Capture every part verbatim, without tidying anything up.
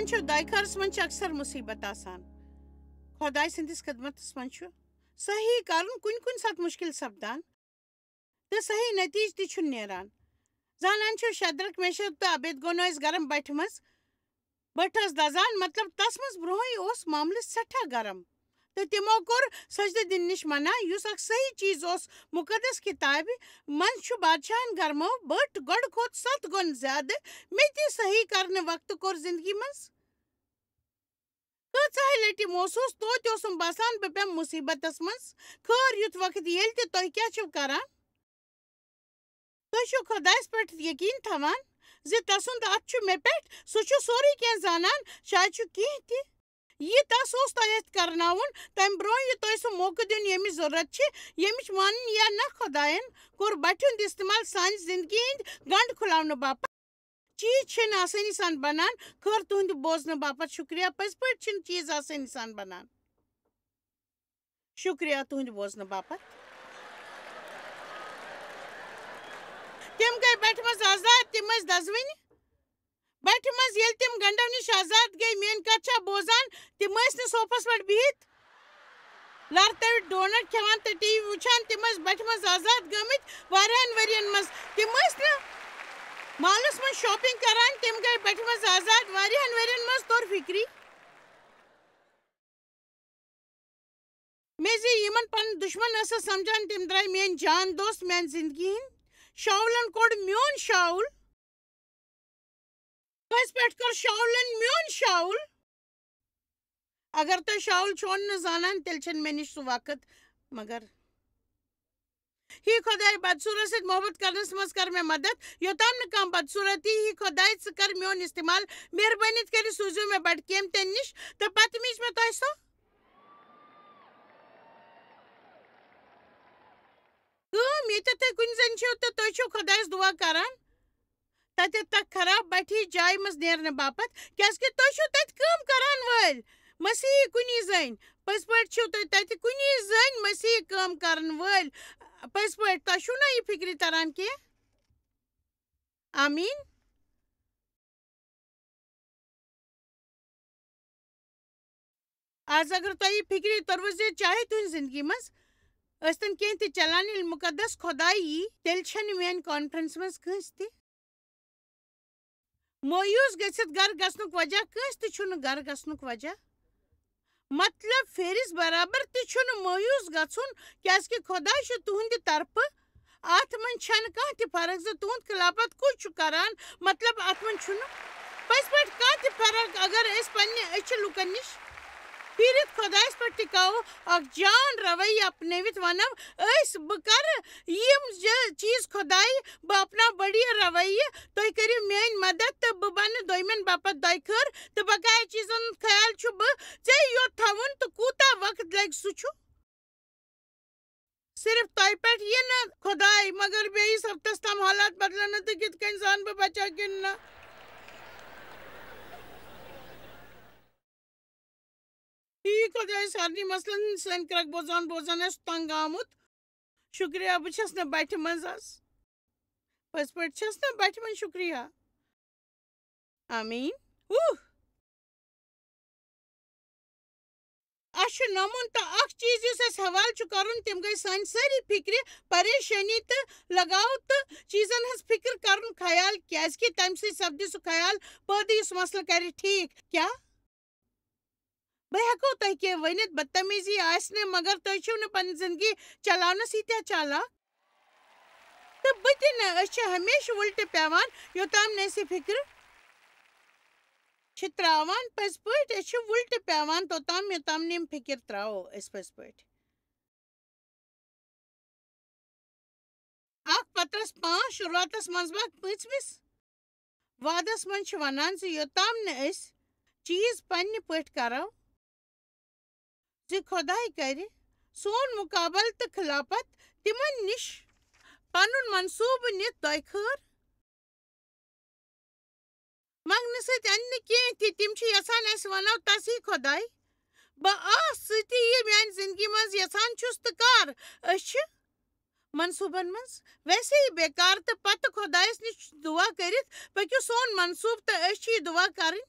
چھُ دایہِ خٲرس منٛز چھِ اکثر مُصیبت آسان۔ خۄداے سٕنٛدِس خدمتس منٛز چھُ صحیح کرُن کُنہِ کُنہِ ساتہٕ مُشکِل سپدان تہٕ صحیح نتیجہٕ تہِ چھُنہٕ نیران۔ زانان چھِو، شدرک، میشک تہٕ ابید گونو ٲسۍ گرم بٹھِ منٛز، بٔٹھ ٲس دزان، مطلب، تس منٛز برونٛہٕے اوس معاملہٕ سٮ۪ٹھاہ گرم۔ تہٕ تِمو کوٚر سجدٕ دِنہٕ نِش منع، یُس اکھ صحیح چیز اوس۔ مُقدس کِتابہِ منٛز چھُ، بادشاہن گرمٲو بٔٹھ گۄڈٕ کھۄتہٕ ستھ گۄن زیادٕ۔ مےٚ تہِ صحیح کرنہٕ وقتہٕ کوٚر زندگی منٛز کۭژاہے لٹہِ محسوس، توتہِ اوسُم باسان بہٕ پیٚمہٕ مُصیبتس منٛز۔ خٲر، یُتھ وقت ییٚلہِ تہِ تُہۍ کیٛاہ چھِو کران؟ تُہۍ چھِو خۄدایس پٮ۪ٹھ یقین تھاوان زِ تسُنٛد اتھ چھُ مےٚ پٮ۪ٹھ، سُہ چھُ سورُے کینٛہہ زانان، شاید چھُ کینٛہہ تہِ۔ یہِ تس اوس تۄہہِ اتھ کرناوُن، تمہِ برونٛہہ یہِ تۄہہِ سُہ موقعہٕ دیُن، ییٚمِچ ضروٗرت چھِ، ییٚمِچ مانٕنۍ یا نہ۔ خۄداین کوٚر بٹھِ ہُنٛد استعمال سانہِ زندگی ہٕنٛدۍ گنٛڈ کھُلاونہٕ باپتھ۔ چیز چھِنہٕ آسٲنی سان بنان۔ خٲر، تُہنٛدِ بوزنہٕ باپتھ شُکریہ۔ پٔزۍ پٲٹھۍ چھِنہٕ چیز آسٲنی سان بنان۔ شُکریہ تُہنٛدِ بوزنہٕ باپتھ۔ تِم گٔے بٹھِ منٛز آزاد، تِم ٲسۍ دزوٕنۍ۔ بٹھِ منٛز ییٚلہِ تِم گنڈو نِش آزاد گٔے، میٲنۍ کتھ چھا بوزان؟ تِم ٲسۍ نہٕ صوفس پٮ۪ٹھ بِہِتھ لرتٲوِتھ ڈونٹ کھٮ۪وان تہٕ ٹی وی وٕچھان، تِم ٲسۍ بٹھِ منٛز آزاد گٔمٕتۍ واریاہن ؤرین منٛز۔ تِم ٲسۍ نہٕ مالس منٛز شاپنگ کران، تِم گٔے بٹھِ منٛز آزاد واریاہن ؤرین منٛز۔ توٚر فِکری مےٚ زِ یِمن پنٕنۍ دُشمن ٲسٕس سمجھان، تِم درٛاے میٲنۍ جان دوست، میانہِ زندگی ہٕنٛدۍ۔ شاولن کوٚڑ میون شاول۔ پٔزۍ پٲٹھۍ کوٚر شاولن میون شاول۔ اگر تُہۍ شاول چھِو نہٕ زانان، تیٚلہِ چھُنہٕ مےٚ نِش سُہ وقت۔ مگر ہی خۄداے، بدصوٗرت سۭتۍ محبت کرنس منٛز کر مےٚ مدد، یوٚتام نہٕ کانٛہہ بدصوٗرتی۔ ہی خۄداے، ژٕ کر میون استعمال۔ مہربٲنی کٔرِتھ سوٗزِو مےٚ بٹہٕ کیمۍ تہِ نِش تہٕ پتہٕ میج مےٚ تۄہہِ سۄ کٲم، ییٚتٮ۪تھ تُہۍ کُنہِ زٔنۍ چھِو تہٕ تُہۍ چھِو خۄدایس دُعا کران۔ تتہِ تک خراب بٹھی جایہِ منٛز نیرنہٕ باپتھ، کیازِ کہِ تُہۍ چھِو تتہِ کٲم کرن وٲلۍ مسیحی کُنی زٔنۍ۔ پٔزۍ پٲٹھۍ چھِو تُہۍ تتہِ کُنی زٔنۍ مسیحی کٲم کرن وٲلۍ۔ پٔزۍ پٲٹھۍ، تۄہہِ چھُو نا یہِ فِکرِ تران کینٛہہ؟ آمیٖن۔ آز اگر تۄہہِ یہِ فِکرِ توٚروٕ زِ چاہے تُہنٛزِ زندگی منٛز ٲسۍتن کینٛہہ تہِ چلان، ییٚلہِ مُقدس خۄداے یی، تیٚلہِ چھنہٕ میٲنۍ کانفرنس منٛز کٲنٛسہِ تہِ مایوس گٔژھِتھ گرٕ گژھنُک وجہ، کٲنٛسہِ تہِ چھُنہٕ گرٕ گژھنُک وجہ۔ مطلب، پھیرِس برابر تہِ چھُنہٕ مایوس گژھُن، کیازِ کہِ خۄداے چھُ تُہنٛدِ طرفہٕ۔ اتھ منٛز چھنہٕ کانٛہہ تہِ فرق زِ تُہنٛد خلافت کُس چھُ کران۔ مطلب، اتھ منٛز چھُنہٕ پٔزۍ پٲٹھۍ کانٛہہ تہِ فرق۔ اگر أسۍ پننہِ أچھِ لُکن نِش پھیٖرِتھ خۄدایس پٮ۪ٹھ ٹِکاوو، اکھ جان رویہ اپنٲوِتھ ونو أسۍ، "بہٕ کرٕ یِم زِ چیٖز خۄداے، بہٕ اپناو بڑی رویہ، تُہۍ کٔرِو میٲنۍ مدد تہٕ بہٕ بنہٕ دوٚیمٮ۪ن باپتھ دۄیہِ خٲر، تہٕ بقایا چیٖزن ہُنٛد خیال چھُ بہٕ ژےٚ یوت تھاوُن تہٕ کوٗتاہ وقت لگہِ سُہ چھُ صرف تۄہہِ پٮ۪ٹھ یہِ نہٕ خۄداے، مگر بیٚیِس ہفتس تام حالات بدلن نہٕ تہٕ کِتھ کٔنۍ زانہٕ بہٕ بچا کِنہٕ نہ؟" ٹھیٖک، خۄدایَس ہرنی مسلن سٲنۍ کرٛٮ۪کھ بوزان بوزان آسہِ تنگ آمُت۔ شُکریہ، بہٕ چھَس نہٕ بَٹھِ منٛز آز۔ پٔزۍ پٲٹھۍ چھَس نہٕ بَٹھِ منٛز، شُکریہ۔ آمیٖن۔ اوہ۔ اَسہِ چھُ نموٗن تہٕ اکھ چیٖز یُس اَسہِ حوالہٕ چھُ کَرُن، تِم گٔے سانہِ سٲری فِکرِ، پریشٲنی تہٕ لگاو تہٕ چیٖزن ہٕنٛز فِکر کَرُن خیال، کیٛازِ کہِ تَمہِ سۭتۍ سَپدِ سُہ خیال پٲدٕ یُس مسلہٕ کَرِ ٹھیٖک۔ کیٛاہ؟ بہٕ ہٮ۪کو تۄہہِ کینٛہہ ؤنِتھ، بدتمیزی آسہِ نہٕ، مگر تُہۍ چھِو نہٕ پنٕنۍ زندگی چلاونس ییٖتیٛاہ چالاک۔ تہٕ بہٕ تہِ نہٕ، أسۍ چھِ ہمیشہٕ وُلٹہٕ پٮ۪وان، یوٚتام نہٕ أسۍ یہِ فِکرِ چھِ ترٛاوان پٔزۍ پٲٹھۍ، أسۍ چھِ وُلٹہٕ پٮ۪وان توٚتام، یوٚتام نہٕ یِم فِکِر ترٛاوو أسۍ پٔزۍ پٲٹھۍ۔ اکھ پطرس پانٛژھ شروٗعاتس منٛز ما پٲنٛژمِس وعدس منٛز چھِ ونان زِ یوٚتام نہٕ أسۍ چیٖز پننہِ پٲٹھۍ کرو زِ خۄداے کرِ سون مُقابلہٕ تہٕ خلافت تِمن نِش پنُن منصوٗبہٕ نِتھ دۄیہِ خٲر۔ منٛگنہٕ سۭتۍ اَنہِ نہٕ کینٛہہ تہِ، تِم چھِ یژھان اَسہِ وَنو تَس ہی خۄداے، بہٕ آس سۭتی یہِ میٛانہِ زِندگی منٛز یژھان چھُس تہٕ کَر۔ أسۍ چھِ منصوٗبن منٛز ویسے ہی بیکار تہٕ پتہٕ خۄدایَس نِش دُعا کٔرِتھ پٔکِو سون منصوٗبہٕ تہٕ أسۍ چھِ یہِ دُعا کَرٕنۍ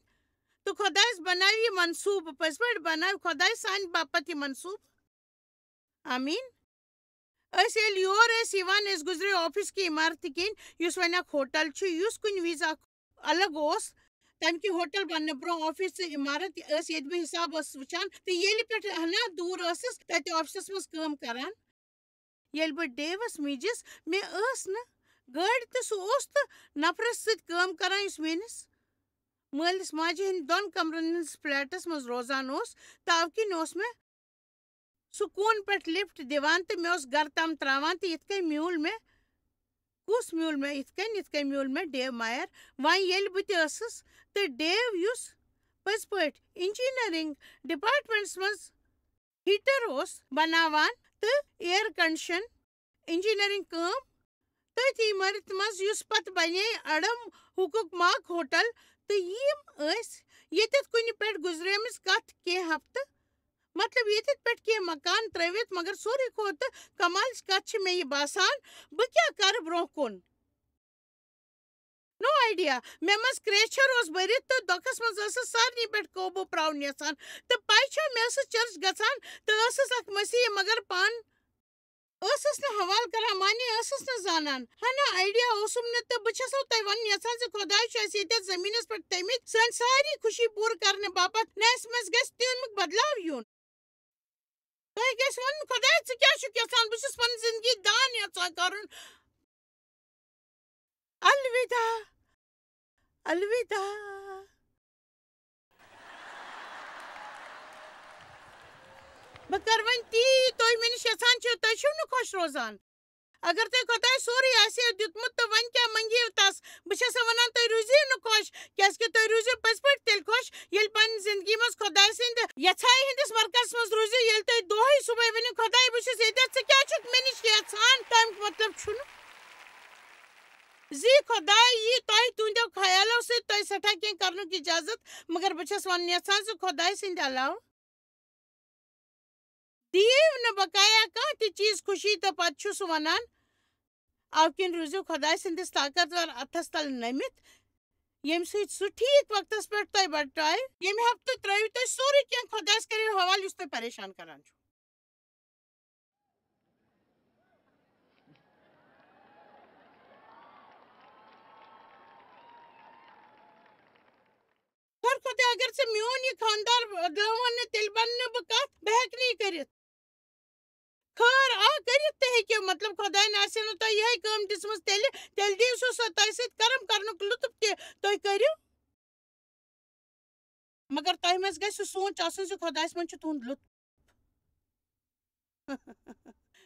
تہٕ خۄدایَس بناوِ یہِ منصوٗبہٕ، پٔزۍ پٲٹھۍ بناوِ خۄداے سانہِ باپتھ یہِ منصوٗبہٕ۔ آمیٖن۔ أسۍ ییٚلہِ یور ٲسۍ یِوان، أسۍ گُزرے آفس کہِ عمارتہِ کِنۍ، یُس وۄنۍ اکھ ہوٹل چھُ، یُس کُنہِ وِزِ اکھ الگ اوس۔ تَمہِ کہِ ہوٹل بننہٕ برونٛہہ آفس تہٕ عمارت ٲس ییٚتہِ بہٕ حساب ٲسٕس وٕچھان، تہٕ ییٚلہِ پٮ۪ٹھ ہنا دوٗر ٲسٕس، تَتہِ آفسس منٛز کٲم کران۔ ییٚلہِ بہٕ ڈیوس میٖجِس، مےٚ ٲس نہٕ گٲڑۍ تہٕ سُہ اوس تہٕ نفرس سۭتۍ کٲم کران، یُس میٲنِس مٲلِس ماجہِ ہٕنٛدِ دۄن کمرن ہٕنٛدِس فلیٹس منٛز روزان اوس، تہٕ اَوٕ کِنۍ اوس مےٚ سکوٗن پٮ۪ٹھ لفٹ دِوان تہٕ مےٚ اوس گرٕ تام ترٛاوان، تہٕ یِتھ کٔنۍ میوٗل مےٚ، کُس میوٗل مےٚ یِتھ کٔنۍ، یِتھ کٔنۍ میوٗل مےٚ ڈیو مایر۔ وۄنۍ ییٚلہِ بہٕ تہِ ٲسٕس، تہٕ ڈیو، یُس پٔزۍ پٲٹھۍ انجینئرنگ ڈپارٹمنٹس منٛز ہیٹر اوس بناوان تہٕ ایئر کنڈیشن انجینئرنگ کٲم، تٔتھۍ عمارتہِ منٛز، یُس پتہٕ بنے اڈم حقوق ماک ہوٹل۔ تہٕ یِم ٲسۍ ییٚتٮ۪تھ کُنہِ پٮ۪ٹھ گُزریمٕژ کتھ کینٛہہ ہفتہٕ، مطلب، ییٚتٮ۪تھ پٮ۪ٹھ کینٛہہ مکان ترٲوِتھ، مگر سورُے کھۄتہٕ کمالٕچ کتھ چھِ مےٚ یہِ باسان، بہٕ کیٛاہ کرٕ برونٛہہ کُن؟ نو آیڈیا۔ مےٚ منٛز کرٛیچھر اوس بٔرِتھ تہٕ دۄکھس منٛز ٲسٕس سارنٕے پٮ۪ٹھ قوبوٗ پراوُن یژھان۔ تہٕ پَے چھا، مےٚ ٲسٕس چرچ گژھان تہٕ ٲسٕس اکھ مسیحی، مگر پانہٕ ٲسٕس نہٕ حوالہٕ کران، معنی ٲسٕس نہٕ زانان۔ ہنا آیڈیا اوسُم نہٕ، تہٕ بہٕ چھَسو تۄہہِ وَنُن یژھان زِ خۄداے چھُ اَسہِ ییٚتٮ۪تھ زٔمیٖنَس پٮ۪ٹھ تھٲومٕتۍ سٲنۍ ساری خوشی پوٗرٕ کرنہٕ باپتھ، نہ اَسہِ منٛز گژھِ تَمیُک بدلاو یُن۔ تۄہہِ گژھِ وَنُن، خۄدایا، ژٕ کیٛاہ چھُکھ یَژھان؟ بہٕ چھُس پنٕنۍ زِندگی دان یَژھان کَرُن۔ الوداع، الوداع۔ بہٕ کَرٕ وۄنۍ تی، تُہۍ مےٚ نِش یَژھان چھِو، تُہۍ چھِو نہٕ خۄش روزان۔ اگر تۄہہِ خۄدایہِ سورُے آسہِ ہے دیُتمُت، تہٕ وۄنۍ کیٛاہ منٛگِو تَس؟ بہٕ چھَسو وَنان، تُہۍ روٗزِو نہٕ خۄش، کیٛازِکہِ تُہۍ روٗزِو پٔزۍ پٲٹھۍ تیٚلہِ خۄش، ییٚلہِ پننہِ زندگی منٛز خۄدایہِ سٕنٛدِ یژھایہِ ہٕنٛدِس مرکزس منٛز روٗزِو، ییٚلہِ تُہۍ دۄہے صُبحٲے ؤنِو، "خۄداے، بہٕ چھُس ییٚتٮ۪تھ، ژٕ کیٛاہ چھُکھ مےٚ نِش یژھان؟" تَمیُک مطلب چھُنہٕ زِ خۄداے یی تۄہہِ تُہنٛدیو خیالو سۭتۍ تۄہہِ سٮ۪ٹھاہ کینٛہہ کرنُک اجازت، مگر بہٕ چھَس وَنُن یژھان زِ خۄدایہِ سٕنٛدِ علاوٕ دِیِو نہٕ بقایا کانٛہہ تہِ چیٖز خوشی، تہٕ پتہٕ چھُ سُہ وَنان، "اَوٕ کِنۍ روٗزِو خۄداے سٕنٛدِس طاقتور اَتھس تل نٔمِتھ، ییٚمہِ سۭتۍ سُہ ٹھیٖک وقتس پٮ۪ٹھ تۄہہِ بٹایہِ۔ ییٚمہِ ہفتہٕ ترٲوِو تُہۍ سورُے کینٛہہ خۄدایس کٔرِو حوالہٕ، یُس تُہۍ پریشان کران چھُو۔" خۄدا، اگر ژٕ میون یہِ خانٛدار بدلاوَن نہٕ، تیٚلہِ بَنہٕ نہٕ بہٕ کَتھ، بہٕ ہٮ۪کہٕ نہٕ یہِ کٔرِتھ۔ خٲر آ، کٔرِتھ تہِ ہیٚکِو، مطلب، خۄدایَن آسہِ نہٕ تۄہہِ یِہے کٲم دِژمٕژ، تیٚلہِ، تیٚلہِ دِیِو سُہ، سُہ تۄہہِ سۭتۍ کرم کرنُک لطف تہِ تُہۍ کٔرِو۔ مگر تۄہہِ منٛز گژھِ سُہ سونٛچ آسُن زِ خۄدایَس منٛز چھُ تُہُنٛد لطف۔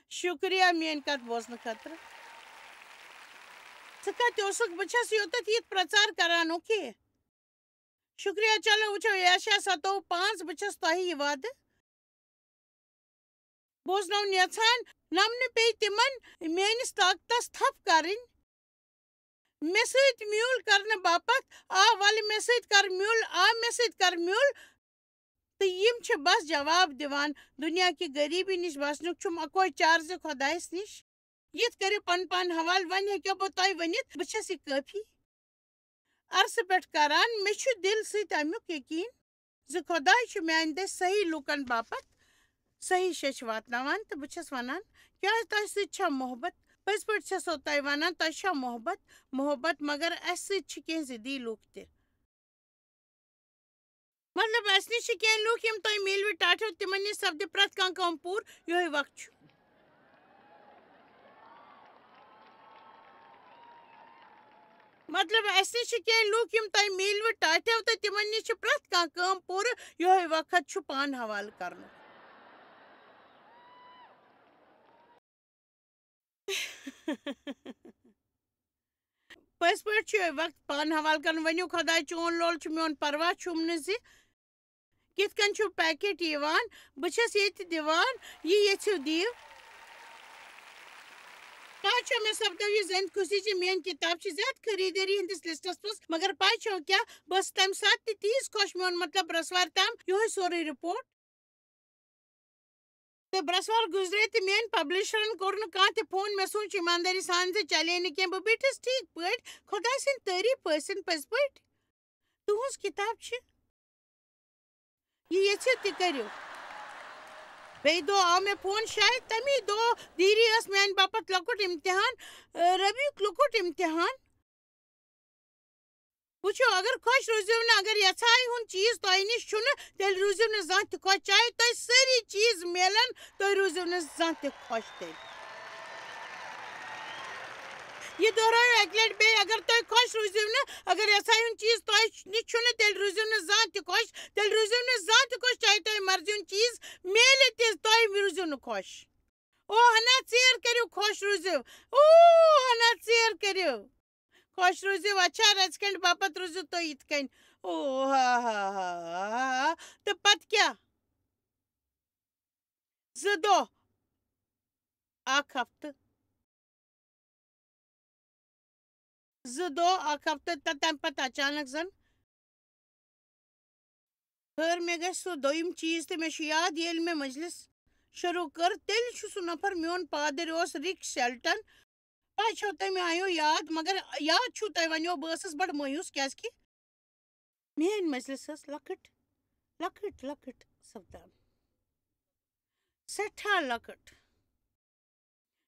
شُکریہ میٲنۍ کتھ بوزنہٕ خٲطرٕ۔ ژٕ کتہِ اوسُکھ؟ بہٕ چھَس یوٚتتھ یِتھ پرٛژار کران، اوکے؟ شُکریہ۔ چلو وٕچھو، یشعیاہ ستووُہ پانٛژھ، بہٕ چھَس تۄہہِ یہِ وعدٕ بوزناوُن یژھان، نمنہٕ پیٚیہِ تِمن میٲنِس طاقتس تھپھ کرٕنۍ۔ مےٚ سۭتۍ میوٗل کرنہٕ باپتھ، آ، ولہٕ مےٚ سۭتۍ کر میوٗل، آ، مےٚ سۭتۍ کر میوٗل۔ تہٕ یِم چھِ بس جواب دِوان، دُنیا کہِ غریٖبی نِش بچنُک چھُم اکوے چارٕ زِ خۄدایس نِش۔ یِتھ کٔرِو پنُن پان حوالہٕ، وۄنۍ ہیٚکِو بہٕ تۄہہِ ؤنِتھ، بہٕ چھَس یہِ کٲفی عرصہٕ پٮ۪ٹھ کران۔ مےٚ چھُ دِل سۭتۍ اَمیُک یقیٖن زِ خۄداے چھُ میٛانہِ دٔسۍ صحیح لوٗکن باپتھ صحیح شیٚچھ واتناوان۔ تہٕ بہٕ چھَس وَنان، کیٛاہ تۄہہِ سۭتۍ چھا محبت؟ پٔزۍ پٲٹھۍ چھَسو تۄہہِ وَنان، تۄہہِ چھا محبت؟ محبت، مگر اَسہِ سۭتۍ چھِ کینٛہہ ضِدی لوٗکھ تہِ۔ مطلب، اَسہِ نِش چھِ کینٛہہ لوٗکھ، یِم تۄہہِ میلوٕ ٹاٹھیو، تِمن نِش سپدِ پرٛٮ۪تھ کانٛہہ کٲم پوٗرٕ، یِہوٚے وقت چھُ۔ مطلب، اَسہِ نِش چھِ کینٛہہ لوٗکھ، یِم تۄہہِ میلوٕ ٹاٹھیو تہٕ تِمن نِش چھِ پرٛٮ۪تھ کانٛہہ کٲم پوٗرٕ، یِہوٚے وقت چھُ پان حوالہٕ کرنُک۔ پٔزۍ پٲٹھۍ چھُ یِہوٚے وقت پان حوالہٕ کرُن۔ ؤنِو، خۄداے، چون لول چھُ، میون پرواہ چھُم نہٕ زِ کِتھ کٔنۍ چھُ پیکٹ یِوان، بہٕ چھَس ییٚتہِ دِوان، یہِ ییٚژھِو دِیِو۔ پَے چھا، مےٚ سپدٲو یہِ زٔنۍ خوشی زِ میٛٲنۍ کِتاب چھِ زیادٕ خریٖدٲری ہٕنٛدِس لسٹس منٛز، مگر پَے چھو کیٛاہ، بہٕ ٲسٕس تَمہِ ساتہٕ تہِ تیٖژ خۄش، میون مطلب، برٛٮ۪سوارِ تام یِہوٚے سورُے رپورٹ۔ تہٕ برٛٮ۪سوار گُزرے تہٕ میٛٲنۍ پبلشرن کوٚر نہٕ کانٛہہ تہِ فون۔ مےٚ سوٗنٛچ ایٖماندٲری سان زِ چلے نہٕ کینٛہہ، بہٕ بیٖٹھٕس ٹھیٖک پٲٹھۍ۔ خۄداے سٕنٛدۍ تعٲریٖف ٲسِن پٔزۍ پٲٹھۍ۔ تُہٕنٛز کِتاب چھِ یہِ یژھِو تہِ کٔرِو۔ بیٚیہِ دۄہ آو مےٚ فون، شاید تَمی دۄہ دیٖری ٲس میٛانہِ باپتھ لۄکُٹ امتحان، ربیُک لۄکُٹ امتحان۔ وٕچھِو، اگر خۄش روٗزِو نہٕ، اگر یَژھایہِ ہُنٛد چیٖز تۄہہِ نِش چھُنہٕ، تیٚلہِ روٗزِو نہٕ زانٛہہ تہِ خۄش۔ چاہے تۄہہِ سٲری چیٖز میلَن، تُہۍ روٗزِو نہٕ زانٛہہ تہِ خۄش تیٚلہِ۔ یہِ دۄہرٲیِو اَکہِ لَٹہِ بیٚیہِ، اگر تُہۍ خۄش روٗزِو نہٕ، اگر یَژھایہِ ہُنٛد چیٖز تۄہہِ نِش چھُنہٕ، تیٚلہِ روٗزِو نہٕ زانٛہہ تہِ خۄش، تیٚلہِ روٗزِو نہٕ زانٛہہ تہِ خۄش، چاہے تۄہہِ مرضی ہُنٛد چیٖز میلہِ تہِ، تۄہہِ روٗزِو نہٕ خۄش۔ او ہنا ژیر کٔرِو، خۄش روٗزِو۔ او ہنا ژیر کٔرِو، خۄش روٗزِو۔ اچھا، رَژھِ کھنٛڈِ باپتھ روٗزِو تُہۍ یِتھ کٔنۍ۔ او ہا ہا ہا ہا۔ تہٕ پتہٕ کیٛاہ؟ زٕ دۄہ، اکھ ہفتہٕ۔ زٕ دۄہ، اکھ ہفتہٕ، تہٕ تَمہِ پتہٕ اچانک زن۔ خٲر، مےٚ گژھِ سُہ دوٚیِم چیٖز تہٕ مےٚ چھُ یاد، ییٚلہِ مےٚ مجلس شروٗع کٔر، تیٚلہِ چھُ سُہ نفر، میون پادٕرۍ اوس رِک شیلٹن۔ تۄہہِ چھو تَمہِ آیو یاد، مگر یاد چھُو تۄہہِ وَنیو، بہٕ ٲسٕس بڑٕ مایوس، کیٛازِ کہِ میٲنۍ مجلس ٲس لۄکٕٹ، لۄکٕٹ، لۄکٕٹ سپدان۔ سٮ۪ٹھاہ لۄکٕٹ۔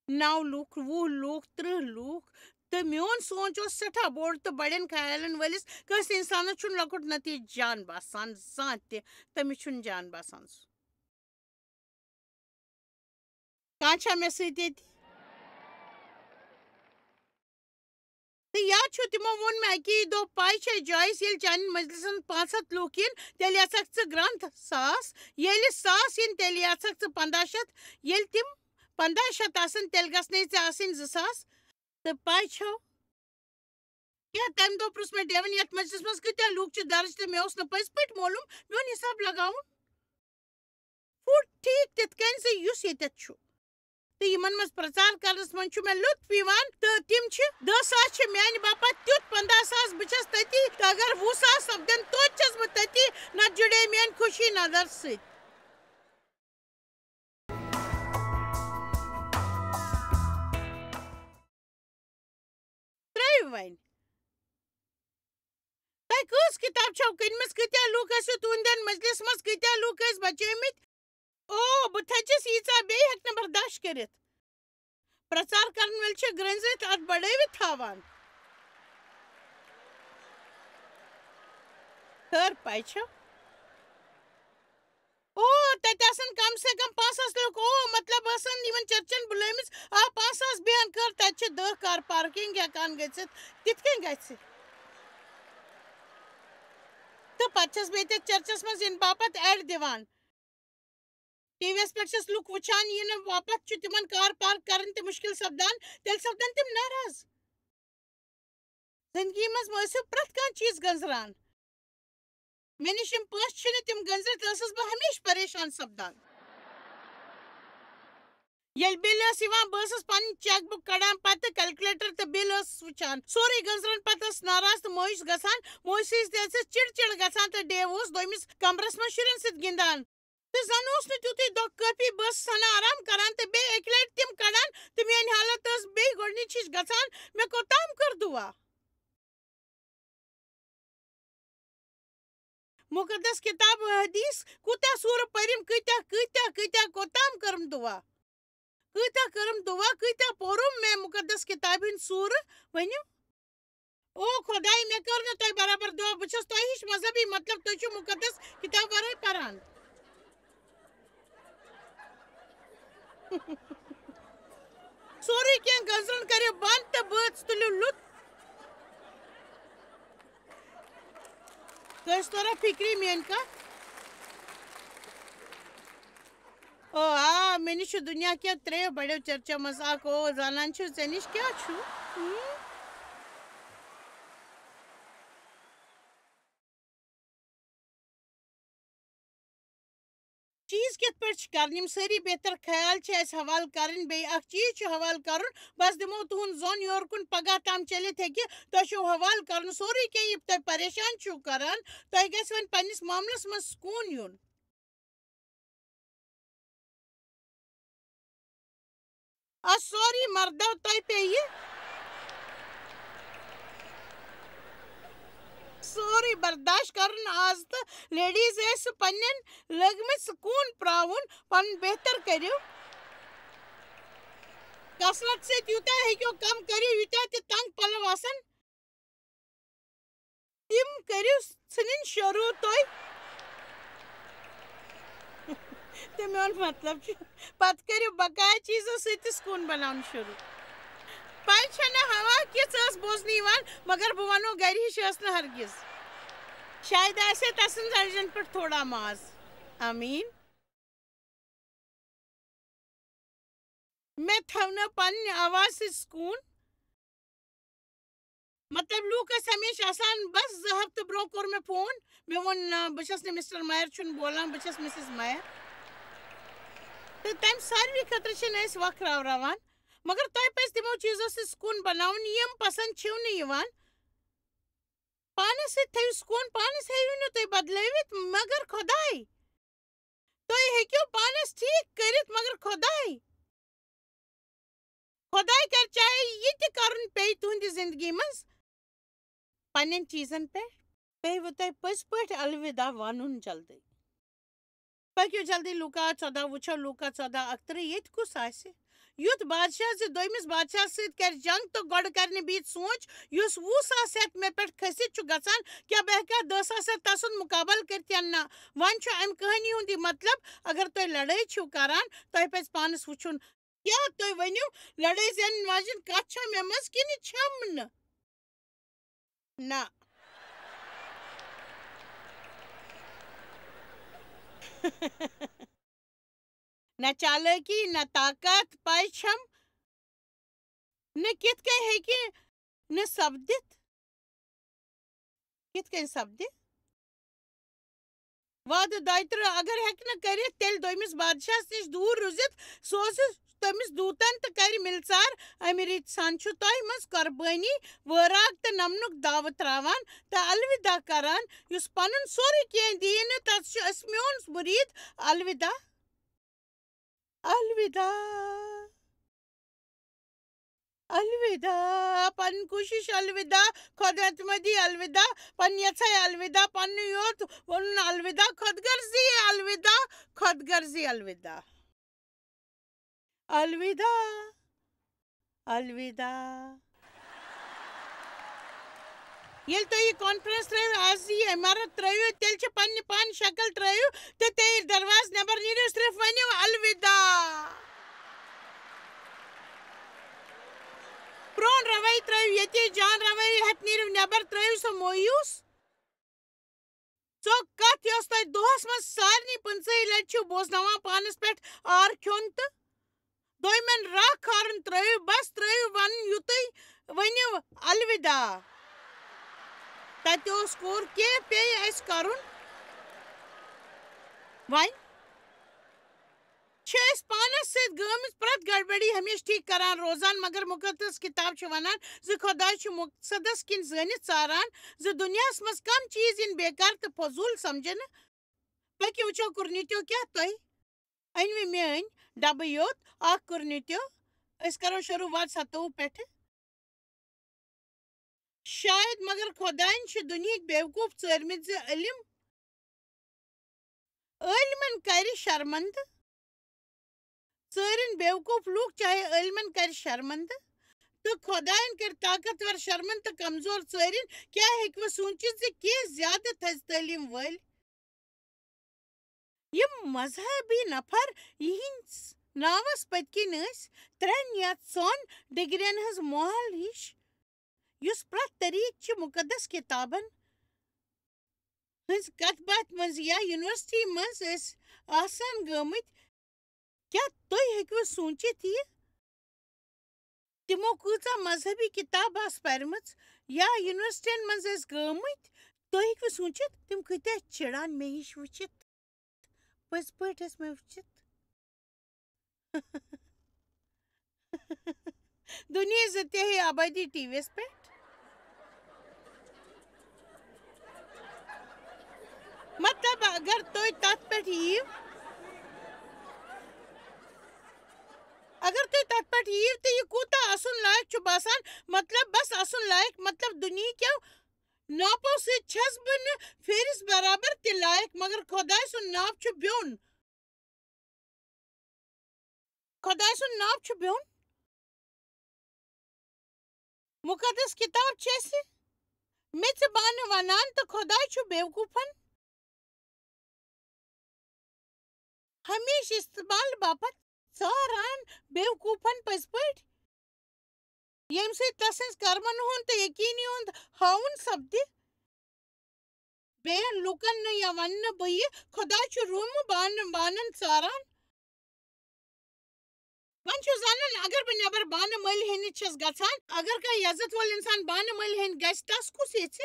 نَو لوٗکھ، وُہ لوٗکھ، تٕرٛہ لوٗکھ۔ تہٕ میون سونٛچ اوس سٮ۪ٹھاہ بوٚڑ، تہٕ بڑٮ۪ن خیالن وٲلِس کٲنٛسہِ اِنسانس چھُنہٕ لۄکُٹ نتیٖجہٕ جان باسان زانٛہہ تہِ۔ تٔمِس چھُنہٕ جان باسان سُہ۔ کانٛہہ چھا مےٚ سۭتۍ ییٚتہِ؟ تہٕ یاد چھُ، تِمو ووٚن مےٚ اَکی دۄہ، پَے چھے جویِس، ییٚلہِ چانٮ۪ن مجلسن پانٛژھ ہَتھ لوٗکھ یِن، تیٚلہِ آسَکھ ژٕ گرٛنٛتھ ساس، ییٚلہِ ساس یِن، تیٚلہِ آسَکھ ژٕ پنٛداہ شَتھ، ییٚلہِ تِم پنٛداہ شَتھ آسَن، تیٚلہِ گژھنَے ژےٚ آسٕنۍ زٕ ساس۔ تہٕ پَے چھو، کیٛاہ تَمہِ دۄہ پرُژھ مےٚ ڈیون، یَتھ مجلسس منٛز کۭتیٛاہ لوٗکھ چھِ درج، تہٕ مےٚ اوس نہٕ پٔزۍ پٲٹھۍ معلوٗم میون حساب لگاوُن۔ فُٹ ٹھیٖک تِتھ کٔنۍ زِ یُس ییٚتٮ۪تھ چھُ۔ تہٕ یِمن منٛز پرچار کرنس منٛز چھُ مےٚ لطف یِوان، تہٕ تِم چھِ، دَہ ساس چھِ میانہِ باپتھ تیُتھ پنٛداہ ساس، بہٕ چھَس تٔتی، تہٕ اگر وُہ ساس سپدن، توتہِ چھَس بہٕ تٔتی، نتہٕ جُڑے میٲنۍ خوشی نظر سۭتۍ۔ ترٛٲیِو وۄنۍ۔ تۄہہِ کٔژ کِتاب چھَو کٕنمٕژ؟ کۭتیٛاہ لوٗکھ ٲسِو تُہنٛدٮ۪ن مجلس منٛز؟ کۭتیٛاہ لوٗکھ ٲسۍ بچٲومٕتۍ؟ او، بہٕ تھٔچِس ییٖژاہ، بیٚیہِ ہٮ۪کہٕ نہٕ برداشت کٔرِتھ۔ پرچار کرن وٲلۍ چھِ گرٛنزِتھ اَتھ بڑٲوِتھ تھاوان۔ خٲر پَے چھَو؟ او، تَتہِ آسَن کم سے کم پانٛژھ ساس لُکھ۔ او، مطلب، ٲسَن یِمَن چرچَن بُلٲومٕژ۔ آ، پانٛژھ ساس بیٚہن کٔر، تَتہِ چھِ دَہ کار پارکنگ ہٮ۪کان گٔژھِتھ۔ تِتھ کٔنۍ گژھِ؟ تہٕ پَتہٕ چھَس بہٕ ییٚتہِ چرچَس منٛز یِنہٕ باپتھ ایڈ دِوان۔ ٹی وی یَس پٮ۪ٹھ چھَس لُکھ وٕچھان، یِنہٕ باپتھ چھُ تِمَن کار پارک کَرٕنۍ تہِ مُشکِل سپدان، تیٚلہِ سپدَن تِم ناراض۔ زندگی منٛز مہ ٲسِو پرٛٮ۪تھ کانٛہہ چیٖز گنٛزراوان۔ مےٚ نِش یِم پونٛسہٕ چھِنہٕ، تِم گٔنزرِتھ ٲسٕس بہٕ ہمیشہِ پریشان سپدان۔ ییٚلہِ بِل ٲس یِوان، بہٕ ٲسٕس پنٕنۍ چیک بُک کڑان، پتہٕ کیلکولیٹر تہٕ بِل ٲسٕس وٕچھان۔ سورُے گٔنزران پتہٕ ٲس ناراض تہٕ مایوس گژھان۔ مایوسی تہِ ٲسٕس چِڑ چِڑ گژھان تہٕ ڈیو اوس دوٚیمِس کمرس منٛز شُرٮ۪ن سۭتۍ گِنٛدان۔ تہٕ زن اوس نہٕ تیُتُے دۄہ کٲفی، بہٕ ٲسٕس ہنا آرام کران تہٕ بیٚیہِ اکہِ لٹہِ تِم کڑان تہٕ میٲنۍ حالت ٲس بیٚیہِ گۄڈٕنِچ ہِش گژھان۔ مےٚ کوٚتام کٔر دُعا؟ مُقدس کِتاب حدیث کوٗتاہ سوٗرٕ پٔرِم، کۭتیٛاہ، کۭتیٛاہ، کۭتیٛاہ کوٚتام کٔرٕم دُعا؟ کۭتیٛاہ کٔرٕم دُعا، کۭتیٛاہ پوٚرُم مےٚ مُقدس کِتابہِ ہٕنٛدۍ سوٗرٕ؟ ؤنِو۔ او خۄداے، مےٚ کٔر نہٕ تۄہہِ برابر دُعا، بہٕ چھَس تۄہہِ ہِش مذہبی، مطلب تُہۍ چھِو مُقدس کِتاب وَرٲے پَران۔ سورُے کینٛہہ گٔنزرُن کٔرِو بنٛد تہٕ بٲژ تُلِو لُت۔ کٲنٛسہِ توٚرا فِکرِ میٛٲنۍ کَتھ؟ او آ، مےٚ نِش چھُ دُنیا کٮ۪و ترٛیٚیو بَڑیو چرچو منٛز اَکھ۔ او، زانان چھِو، ژےٚ نِش کیٛاہ چھُ؟ ہُم؟ چیٖز کِتھ پٲٹھۍ چھِ کَرٕنۍ؟ یِم سٲری بہتر خیال چھِ اَسہِ حوالہٕ کَرٕنۍ۔ بیٚیہِ اَکھ چیٖز چھُ حوالہٕ کَرُن، بَس دِمو تُہُنٛد زوٚن یورٕ کُن، پَگاہ تام چٔلِتھ ہیٚکہِ۔ تۄہہِ چھُو حوالہٕ کَرُن سورُے کینٛہہ، یہِ تۄہہِ پریشان چھُو کَران۔ تۄہہِ گژھِ وۄنۍ پنٛنِس معاملَس منٛز سکوٗن یُن۔ آ، سورُے مردو تۄہہِ پیٚیہِ۔ سورُے برداشت کرُن آز، تہٕ لیڈیز ٲسۍ پننٮ۪ن لٲگمٕتۍ سکوٗن پراوُن، پنُن بہتر کٔرِو۔ کثرت سۭتۍ یوٗتاہ ہیٚکِو کم کٔرِو، یوٗتاہ تہِ تنگ پلو آسن، تِم کٔرِو ژھٕنٕنۍ شروٗع تُہۍ۔ تہٕ میون مطلب چھُ، پتہٕ کٔرِو بقایا چیٖزو سۭتۍ تہِ سکوٗن بناوُن شروٗع۔ پَے چھَنہٕ ہوا کِژھ ٲس بوزنہٕ یِوان، مگر بہٕ وَنو گَرِ ہِش ٲس نہٕ ہرگِز۔ شاید آسہِ ہے تَسٕنٛز أڈجَن پٮ۪ٹھ تھوڑا ماز۔ آمیٖن۔ مےٚ تھٲو نہٕ پننہِ آوازِ سۭتۍ سکوٗن۔ مطلب، لوٗکھ ٲسۍ ہمیشہِ آسان، بس زٕ ہفتہٕ برونٛہہ کوٚر مےٚ فون، مےٚ ووٚن، "نہ، بہٕ چھَس نہٕ مسٹر مایر چھُنہٕ بولان، بہٕ چھَس مسز مایر۔" تہٕ تَمہِ ساروی خٲطرٕ چھِنہٕ أسۍ وَکھ راوراوان، مگر تۄہہِ پَزِ تِمو چیٖزو سۭتۍ سکوٗن بَناوُن، یِم پَسنٛد چھِو نہٕ یِوان۔ پانَس سۭتۍ تھٲیِو سکوٗن، پانَس ہیٚیِو نہٕ تُہۍ بدلٲوِتھ، مگر خۄداے۔ تُہۍ ہیٚکِو پانَس ٹھیٖک کٔرِتھ، مگر خۄداے، خۄداے کَرِ چاہے یہِ تہِ کَرُن پیٚیہِ تُہٕنٛدِ زِندگی منٛز، پنٛنٮ۪ن چیٖزَن پٮ۪ٹھ پیٚیِوٕ تۄہہِ پٔزۍ پٲٹھۍ الوداع وَنُن جلدی۔ پٔکِو جلدی لوٗکا ژۄداہ، وٕچھو لوٗکا ژۄداہ اَکترٕہ، ییٚتہِ کُس آسہِ؟ یُتھ بادشاہ زِ دوٚیمِس بادشاہَس سۭتۍ کَرِ جنگ تہٕ گۄڈٕ کَرِ نہٕ بِہِتھ سونٛچ، یُس وُہ ساس ہٮ۪تھ مےٚ پٮ۪ٹھ کھٔسِتھ چھُ گژھان، کیٛاہ بہٕ ہٮ۪کا دَہ ساس ہٮ۪تھ تَسُنٛد مُقابلہٕ کٔرِتھ یا نہ؟ وۄنۍ چھُ اَمہِ کہانی ہُنٛد یہِ مطلب، اگر تُہۍ لڑٲے چھِو کران، تۄہہِ پَزِ پانَس وٕچھُن، کیٛاہ تُہۍ ؤنِو، لڑٲے زینَن واجٮ۪ن کَتھ چھا مےٚ منٛز کِنہٕ چھَم نہٕ؟ نہ۔ نہ چالٲکی، نہ طاقت، پَے چھَم نہٕ کِتھ کٔنۍ ہیٚکہِ نہٕ سپدِتھ۔ کِتھ کٔنۍ سپدِ؟ وعدٕ دۄیہِ ترٕٛہ اگر ہیٚکہِ نہٕ کٔرِتھ، تیٚلہِ دوٚیمِس بادشاہَس نِش دوٗر روٗزِتھ سوزِ تٔمِس دوٗتَن تہٕ کَرِ مِلژار اَمہِ ریٖتۍ سان چھُ تۄہہِ منٛز قۄربٲنی، وٲراک تہٕ نمنُک دعوٕ ترٛاوان تہٕ الوداع کران، یُس پنُن سورُے کینٛہہ دِیہِ نہٕ، تَس چھُ أسۍ میون مُریٖد۔ الوداع۔ الوداع۔ الوداع، پنٕنۍ کوٗشِش الوداع، خۄد اعتمٲدی الوداع، پنٕنۍ یَژھاے الوداع، پننُے یوت ووٚنُن الوداع، خۄد غرضی الوداع، خۄد غرضی الوداع۔ الوداع، الوداع۔ ییٚلہِ تُہۍ یہِ کانفرنس ترٲیِو، آز یہِ عمارت ترٲیِو، تیٚلہِ چھِ پننہِ پانہٕ شکل ترٲیِو تہٕ تیٚلہِ دروازٕ نٮ۪بر نیٖرِو، صرف ؤنِو الوداع۔ پرون رویہِ ترٲیِو ییٚتی، جان رویہِ ہٮ۪تھ نیٖرِو نٮ۪بر، ترٲیِو سۄ مویوٗس۔ سۄ کتھ یۄس تۄہہِ دۄہس منٛز سارنٕے پٕنٛژٕہے لٹہِ چھِو بوزناوان پانس پٮ۪ٹھ آر کھیوٚن تہٕ دوٚیمٮ۪ن راہ کھارُن ترٲیِو، بس ترٲیِو ونُن یُتُے، ؤنِو الوداع۔ تتہِ اوس کوٚر، کینٛہہ پیٚیہِ اَسہِ کرُن۔ وۄنۍ چھِ أسۍ پانس سۭتۍ گٲمٕژ پرٛٮ۪تھ گڑبڑی ہمیشہٕ ٹھیک کران روزان، مگر مُقدس کِتاب چھِ ونان زِ خۄداے چھُ مقصدس کِنۍ زٲنِتھ ژاران زِ دُنیاہس منٛز کم چیٖز یِن بیکار تہٕ فضوٗل سمجھنہٕ۔ پٔکِو وٕچھو کُرنیٖتیو کیٛاہ تۄہہِ أنۍ مےٚ میٛٲنۍ ڈبہٕ یوت اکھ کُرنیٖتیو۔ أسۍ کرو شروٗع وعد ستووُہ پٮ۪ٹھٕ۔ شاید، مگر خۄداین چھِ دُنیہٕکۍ بیوقوٗف ژٲرمٕتۍ زِ علم عٲلمن کرِ شرمندٕ۔ ژٲرِن بیوقوٗف لوٗکھ چاہے عٲلمن کرِ شرمندٕ تہٕ خۄداین کرِ طاقتور شرمندٕ تہٕ کمزور ژٲرِن، کیٛاہ ہیٚکِوٕ سوٗنچِتھ زِ کینٛہہ زیادٕ تھزِ تعلیٖم وٲلۍ یِم مذہبی نفر یِہنٛدِس ناوس پٔتۍ کِنۍ ٲسۍ ترٛٮ۪ن یا ژۄن ڈگرین ہٕنٛز مۄہل ہِش، یُس پرٛٮ۪تھ طریقہٕ چہِ مُقدس کِتابن ہٕنٛز کتھ باتھ منٛز یا یونیورسٹی منٛز ٲسۍ آسان گٲمٕتۍ۔ کیٛاہ تُہۍ ہیٚکِوٕ سوٗنٛچِتھ یہِ؟ تِمو کۭژاہ مذہبی کِتاب آسہٕ پَرِمَژ یا یونیورسٹیَن منٛز ٲسۍ گٲمٕتۍ؟ تُہۍ ہیٚکِوٕ سوٗنٛچِتھ، تِم کۭتیٛاہ چِڑان مےٚ ہِش وٕچھِتھ؟ پٔزۍ پٲٹھۍ ٲسۍ مےٚ وٕچھِتھ۔ دُنیا زٕ تہِ ہے آبٲدی ٹی وی یَس پٮ۪ٹھ۔ مطلب، اگر تُہۍ تَتھ پٮ۪ٹھ یِیِو، اگر تُہۍ تَتھ پٮ۪ٹھ یِیِو تہٕ یہِ کوٗتاہ اَسُن لایق چھُ باسان، مطلب، بَس اَسُن لایق، مطلب، دُنیہِکیو ناپو سۭتۍ چھَس بہٕ نہٕ پھیرِس برابر تہِ لایق، مگر خۄداے سُنٛد ناو چھُ بیوٚن۔ خۄداے سُنٛد ناو چھُ بیوٚن۔ مُقدس کِتاب چھِ اَسہِ میٚژِ بانہٕ وَنان تہٕ خۄداے چھُ بیوقوٗفَن ہمیشہِ استعمال باپتھ ژاران، بیوقوٗفن پٔزۍ پٲٹھۍ، ییٚمہِ سۭتۍ تسٕنٛز کرمن ہُنٛد تہٕ یقیٖنی ہُنٛد ہاوُن سپدِ۔ بیٚین لوٗکن نہٕ یا وننہٕ بہٕ یہِ خۄدا چھُ روٗمہٕ بانہٕ بانن ژاران۔ وۄنۍ چھُ زنان، اگر بہٕ نٮ۪بر بانہٕ مٔلۍ ہیٚنہِ چھَس گژھان، اگر کانٛہہ یزت وول انسان بانہٕ مٔلۍ ہیٚنہِ گژھِ، تس کُس یژھِ؟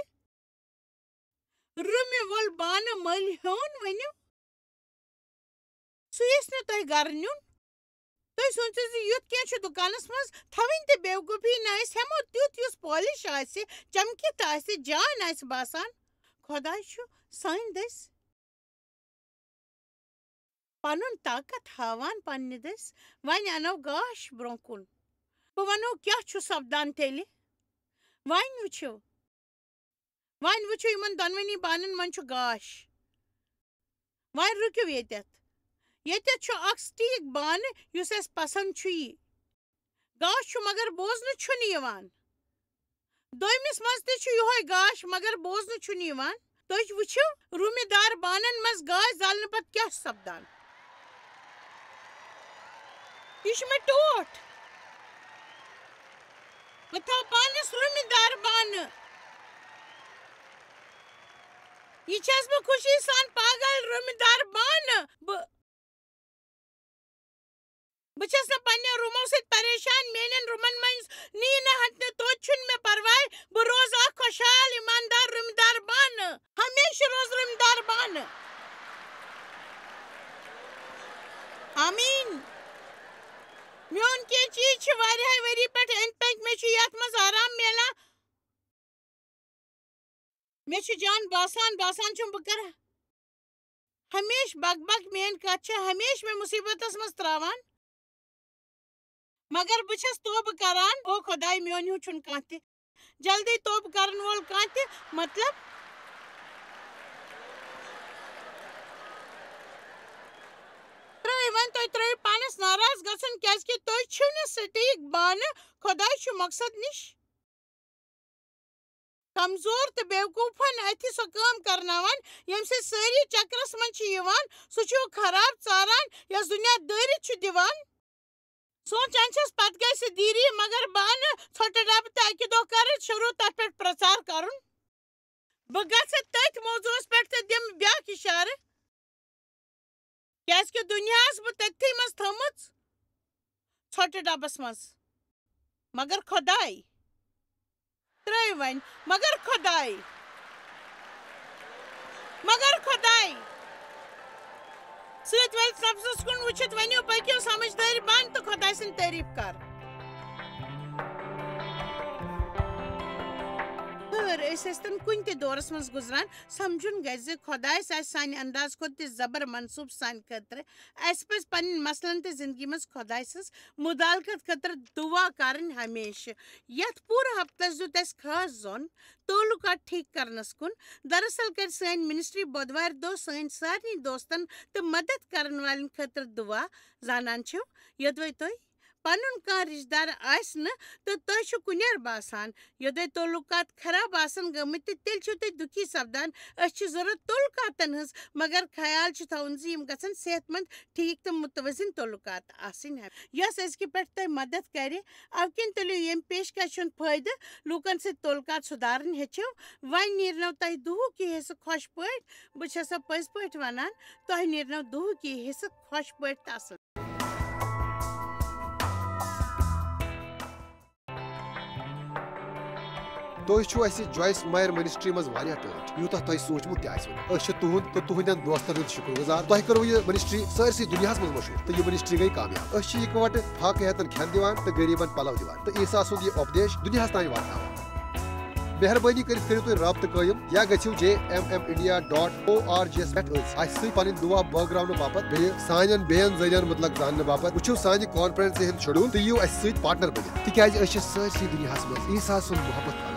روٚمہِ وول بانہٕ مٔلۍ ہیوٚن ؤنِو۔ سُہ یژھِ نہٕ تۄہہِ گرٕ نیُن۔ تُہۍ سوٗنٛچِو زِ یُتھ کینٛہہ چھُ دُکانس منٛز تھاوٕنۍ تہٕ بیوقوٗفی نہٕ أسۍ ہٮ۪مو تیُتھ یُس پالش آسہِ، چمکِتھ آسہِ، جان آسہِ باسان۔ خۄداے چھُ سانہِ دٔسۍ پنُن طاقت ہاوان پننہِ دٔسۍ۔ وۄنۍ انو گاش برونٛہہ کُن۔ بہٕ ونو کیٛاہ چھُ سپدان تیٚلہِ۔ وۄنۍ وٕچھِو، وۄنۍ وٕچھِو، یِمن دۄنوٕنی بانن منٛز چھُ گاش۔ وۄنۍ رُکِو ییٚتٮ۪تھ۔ ییٚتٮ۪تھ چھُ اکھ سٹیٖک بانہٕ یُس اَسہِ پسنٛد چھُ یی۔ گاش چھُ مگر بوزنہٕ چھُنہٕ یِوان۔ دوٚیمِس منٛز تہِ چھُ یِہوٚے گاش مگر بوزنہٕ چھُنہٕ یِوان۔ تُہۍ وٕچھِو، روٗمہِ دار بانن منٛز گاش زالنہٕ پتہٕ کیٛاہ چھُ سپدان۔ یہِ چھُ مےٚ ٹوٹھ۔ بہٕ تھاو پانس روٗمہِ دار بانہٕ۔ یہِ چھَس بہٕ خوشی سان پاگل روٗمہِ دار بانہٕ۔ بہٕ، بہٕ چھَس نہٕ پننٮ۪ن روٗمو سۭتۍ پریشان۔ میٛانٮ۪ن روٗمن منٛز نی نہٕ ہٹنہٕ توتہِ چھُنہٕ مےٚ پرواے۔ بہٕ روزٕ اکھ خۄشحال، ایماندار روٗمہِ دار بانہٕ۔ ہمیشہٕ روز روٗمہِ دار بانہٕ۔ آمیٖن۔ میون کینٛہہ چیٖز چھِ واریاہہِ ؤری پٮ۪ٹھ أنٛدۍ پٔکۍ۔ مےٚ چھُ یتھ منٛز آرام میلان۔ مےٚ چھُ جان باسان، باسان چھُم بہٕ کرٕ ہمیشہٕ بگ بگ۔ میٲنۍ کتھ چھِ ہمیشہٕ مےٚ مُصیبتس منٛز تراوان۔ مگر بہٕ چھَس توبہٕ کران، او خۄداے، میون ہیوٗ چھُنہٕ کانٛہہ تہِ۔ جلدی توبہٕ کرن وول کانٛہہ تہِ، مطلب، ترٛٲوِو وۄنۍ، تُہۍ ترٛٲوِو پانس ناراض گژھُن، کیازِ کہِ تُہۍ چھِو نہٕ سٹیٖک بانہٕ۔ خۄداے چھُ مقصد نِش کمزور تہٕ بیوقوٗفن اَتھِ سۄ کٲم کرناوان، ییٚمہِ سۭتۍ سٲری چکرس منٛز چھِ یِوان۔ سُہ چھُ خراب ژاران، یۄس دُنیا دٲرِتھ چھُ دِوان۔ سونٛچان چھَس، پتہٕ گژھِ دیٖری، مگر بہٕ اَنہٕ ژھۄٹہٕ ڈبہٕ تہٕ اَکہِ دۄہ کرٕ شروٗع تَتھ پٮ۪ٹھ پرٛچار کرُن۔ بہٕ گژھٕ تٔتھۍ موضوعس پٮ۪ٹھ تہٕ دِمہٕ بیٛاکھ اِشارٕ، کیٛازِ کہِ دُنیاہَس بہٕ تٔتھی منٛز تھٲومٕژ، ژھۄٹہٕ ڈبس منٛز۔ مگر خۄداے، ترٛٲوِو وۄنۍ۔ مگر خۄداے، مگر خۄداے۔ سۭتۍ ؤلۍ سبزس کُن وٕچھِتھ ؤنِو، پٔکِو سمجھدٲری بنٛد تہٕ خۄداے سٕنٛدۍ تعریٖف کر۔ خٲر، أسۍ ٲسۍتن کُنہِ تہِ دورس منٛز گُزران، سمجھُن گژھِ زِ خۄدایس آسہِ سانہِ انداز کھۄتہٕ تہِ زبر منصوٗب سانہِ خٲطرٕ۔ اسہِ پزِ پنٕنۍ مسلن تہٕ زندگی منٛز خۄداے سٕنٛز مدالکت خٲطرٕ دُعا کرٕنۍ ہمیشہٕ۔ یتھ پوٗرٕ ہفتس دیُت اسہِ خاص زوٚن تعلقات ٹھیک کرنس کُن۔ دراصل کرِ سٲنۍ منسٹری بۄدوارِ دۄہ سٲنۍ سارنٕے دوستن تہٕ مدد کرن والٮ۪ن خٲطرٕ دُعا۔ زانان چھِو، یوٚدوے تۄہہِ پنُن کانٛہہ رشتہٕ دار آسہِ نہٕ تہٕ تۄہہِ چھُ کُنیر باسان، یوٚدوے تعلقات خراب آسن گٔمٕتۍ تہٕ تیٚلہِ چھِو تُہۍ دُکھی سپدان۔ أسۍ چھِ ضروٗرت تعلقاتن ہٕنٛز، مگر خیال چھُ تھاوُن زِ یِم گژھن صحت مند، ٹھیک تہٕ متوازن تعلقات آسٕنۍ۔ یۄس أزکہِ پٮ۪ٹھ تۄہہِ مدد کرِ، اَوٕ کِنۍ تُلِو ییٚمہِ پیشکش ہُنٛد فٲیدٕ، لوٗکن سۭتۍ تعلقات سُدھارٕنۍ ہیٚچھِو۔ وۄنۍ نیرنو تۄہہِ دُہُک یہِ حصہٕ خۄش پٲٹھۍ۔ بہٕ چھَسو پٔزۍ پٲٹھۍ وَنان، تۄہہِ نیرنو دُہُک یہِ حصہٕ خۄش پٲٹھۍ تہٕ اَصٕل۔ تُہۍ چھِو اَسہِ جویس مایر منسٹری منٛز واریاہ ٹٲٹھۍ، یوٗتاہ تۄہہِ سوٗنٛچمُت تہِ آسِوٕ نہٕ۔ أسۍ چھِ تُہُنٛد تہٕ تُہٕنٛدٮ۪ن دوستن ہُنٛد شُکر گُزار۔ تۄہہِ کٔروٕ یہِ منسٹری سٲرسٕے دُنیاہَس منٛز مشہوٗر تہٕ یہِ منسٹری گٔے کامیاب۔ أسۍ چھِ اِکہٕ وٹہٕ فاقہٕ ہیتن کھٮ۪ن دِوان تہٕ غریٖبن پلو دِوان تہٕ عیسیٰ سُنٛد یہِ اُپدیش دُنیاہَس تام واتناوان۔ مہربٲنی کٔرِتھ کٔرِو تُہۍ رابطہٕ قٲیِم یا گٔژھِو J M M India dot O R G یَس پٮ۪ٹھ أتھۍ اَسہِ سۭتۍ پنٕنۍ دُعا بٲگراونہٕ باپتھ، بیٚیہِ سانٮ۪ن بیٚین ذٔریعن مُتعلق زاننہٕ باپتھ۔ وٕچھِو سانہِ کانفرنسہِ ہُنٛد شیڈول تہٕ یِیِو اَسہِ سۭتۍ پارٹنر بٔنِتھ، تِکیازِ أسۍ چھِ سٲرسٕے دُنیاہَس منٛز عیسیٰ سُنٛد محبت